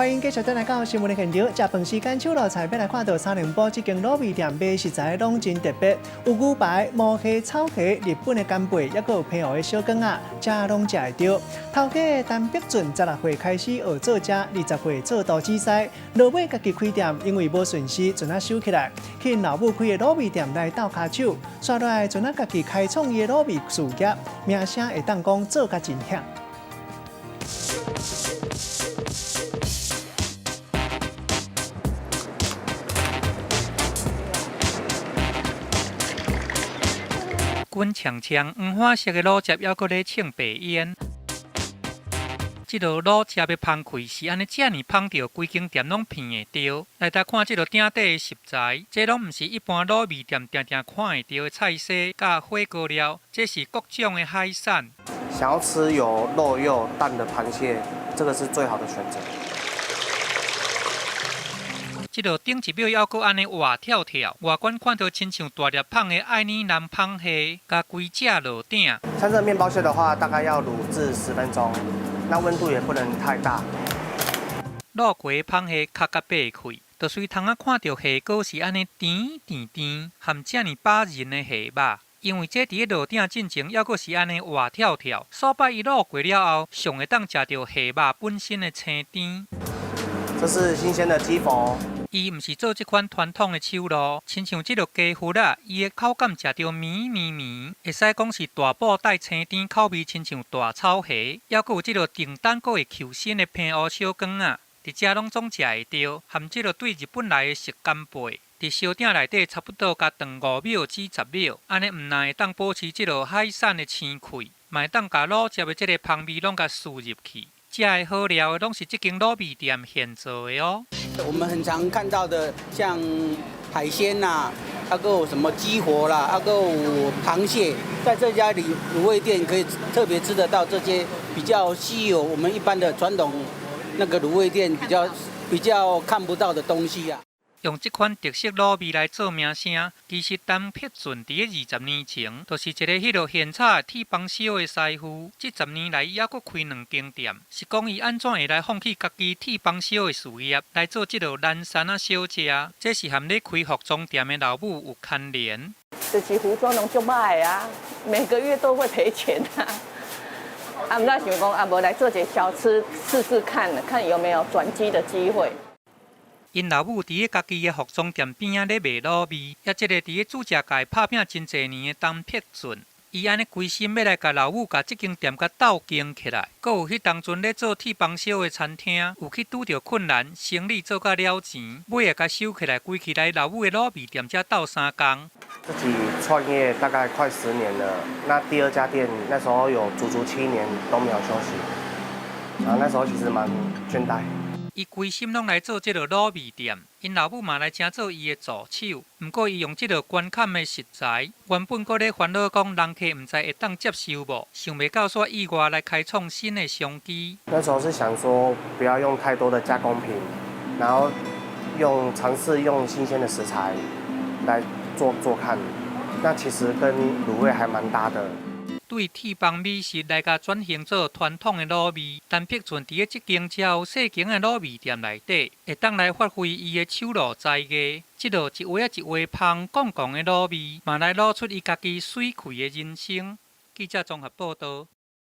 歡迎繼續轉來到新聞的現場。食飯時間，手路菜欲來看到三重埔這間滷味店賣食材攏真特別，有牛排、毛蝦、草蝦、日本的干貝，抑閣有澎湖的小卷仔，遮攏食會著。頭家陳碧俊16歲開始學做食，20歲做刀子師，落尾家己開店，因為無損失，陣仔收起來，去𪜶老母開的滷味店來鬥跤手，煞落來陣仔家己開創伊的滷味事業，名聲會當講做甲真響。滾長長黃花色的滷汁，猶閣咧衝白煙。這个滷汁的芳氣是按呢遮爾芳著，規間店攏鼻會著。來來看這个鼎底的食材，這攏毋是一般滷味店定定看會著的菜色佮火鍋料，這是各種的海產。想要吃有肉又蛋的螃蟹，這個是最好的選擇。這个頂一秒猶閣按呢活跳跳，外觀看著親像大粒麭的愛爾蘭麭蝦，共規隻落鼎。像這個麵包蟹的話，大概要滷製10分鐘，那溫度也不能太大。滷過的麭蝦殼甲擘開，就隨窗仔看著蝦膏是按呢甜甜甜，含遮爾飽潤的蝦肉。因為這佇咧落鼎進前，猶閣是按呢活跳跳，所擺伊滷過了後，上會當食著蝦肉本身的青甜。這是新鮮的雞脯。伊毋是做這款傳統的手滷，親像這个雞脯仔，伊的口感食著綿綿綿，會使講是大補帶青甜口味，親像大草蝦，猶閣有這个訂單閣會 Q 身的澎湖小卷仔，佇遮攏總食會著，含這个對日本來的熟干貝，佇燒鼎內底差不多共斷5秒至10秒，按呢毋但會當保持這个海產的鮮氣，嘛會當共滷汁的這个芳味攏共吸入去。食的好料攏是這間滷味店現做的哦。我們很常看到的，像海鮮啦，啊，閣有什麼雞脯啦，啊，閣有螃蟹，在這家滷味店可以特別吃得到這些比較稀有，我們一般的傳統那個滷味店比較看不到的東西啊。用這款特色滷味來做名聲，其實陳碧俊佇咧20年前，就是一个彼落現炒的鐵板燒的師傅。這10年來，伊猶閣開兩間店，是講伊按怎會來放棄家己鐵板燒的事業，來做這个南山仔小食？這是和咧開服裝店的老母有牽連。就是服裝攏足歹啊，每個月都會賠錢啊。啊，毋才想講啊，無來做一個小吃試試看，看有沒有轉機的機會。𪜶老母佇咧家己的服裝店邊仔咧賣滷味，抑這个佇咧煮食界拍拚真濟年的陳碧俊，伊按呢規心欲來共老母共這間店共鬥經起來。閣有彼當陣咧做鐵板燒的餐廳，有去拄著困難，生理做甲了錢，尾會共收起來，歸去來老母的滷味店遮鬥相共。自己創業大概快10年了，那第二家店那時候有足足7年都沒有休息，啊，那時候其實蠻倦怠。伊規心攏來做這个滷味店，𪜶老母嘛來請做伊的助手。毋過伊用這个懸坎的食材，原本閣咧煩惱講人客毋知會當接受無，想袂到煞意外來開創新的商機。那時候是想說，不要用太多的加工品，然後用嘗試用新鮮的食材來做做看，那其實跟滷味還蠻搭的。對鐵板美食來共轉型做傳統的滷味，陳碧俊佇咧這間遮有細間的滷味店內底，會當來發揮伊的手路才藝，這落一碗仔一碗芳摃摃的滷味，嘛來滷出伊家己媠氣的人生。記者綜合報導。